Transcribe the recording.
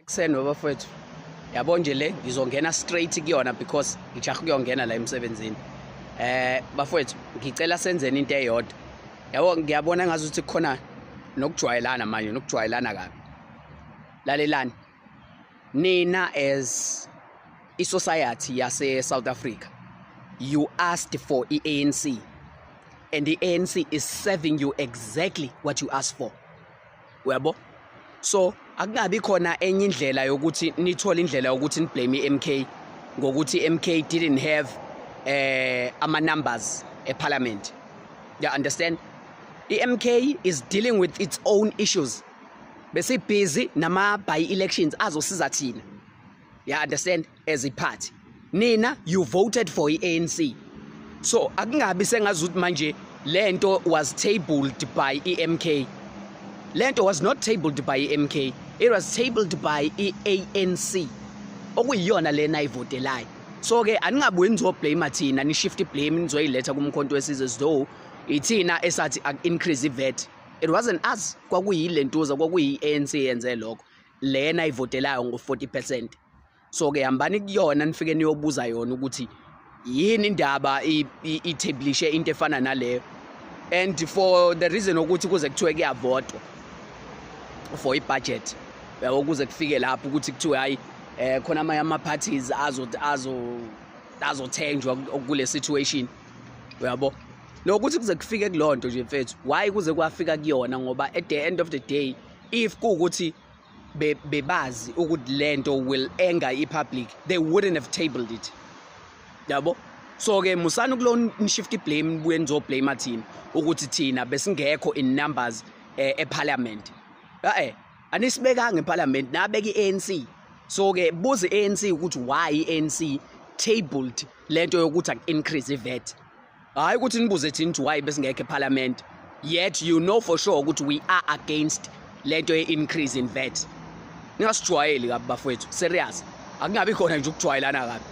Kuseni, bafowethu. Yabo nje, le ngizongena straight kuyona because ngijaha ukuyongena la emsebenzini. Bafowethu, ngicela senzeni into eyodwa. Yabo, ngiyabona ngazuthi kukhona nokujwayelana manje, nokujwayelana kabi. Lalelani. Nina as i-society yase South Africa, you asked for i-ANC and the ANC is serving you exactly what you asked for. Uyabo? So akungabi khona enye indlela yokuthi nithole indlela yokuthi ni-blame i-MK ngokuthi MK didn't have ama numbers eParliament. You understand? I-MK is dealing with its own issues. Bese busy nama by elections azosiza thina. You understand? As a party. Nina, you voted for i-ANC. So akungabi sengazuthi manje lento was tabled by i-MK. Lento was not tabled by i-MK. It was tabled by i-ANC. Okuyiyona lena ayivotelayo. So ke aningabuyi nizoblame thina, ni shift blame, nizoyiletha kuMkhonto weSizwe as though ithina esathi increase i-VAT. It wasn't us. Kwakuyilentuza, kwakuyi-ANC yenze lokho. Lena ayivotelayo ngo-40%. So ke hambani kuyona, nifike niyobuza yona ukuthi yini indaba i-tablishe into efana naleyo, and for the reason ukuthi kuze kuthiwe kuyavotwa for i-budget, yabo, kuze kufike lapho ukuthi kuthiwe hayi, khona amanye ama-parties azothenjwa kule situation, uyabo, nokuthi kuze kufike kuloo nto nje, mfethu, why kuze kwafika kuyona? Ngoba at the end of the day, if kuwukuthi bebazi ukuthi lento will anger i-public, they wouldn't have tabled it, yabo. So ke musani kulo nishift blame, nibuye nizoblame thina ukuthi thina besingekho in numbers eParliament. Anisibekanga eParliament, nabeka i-ANC. So ke buza i-ANC ukuthi why i-ANC tabled lento yokuthi increase i-VAT, hayi ukuthi nibuze thina ukuthi why besingekho eParliament, yet you know for sure ukuthi we are against lento ye-increase in VAT. Ningasijwayeli kabi, bafowethu, serious. Akungabi khona nje ukujwayelana kabi.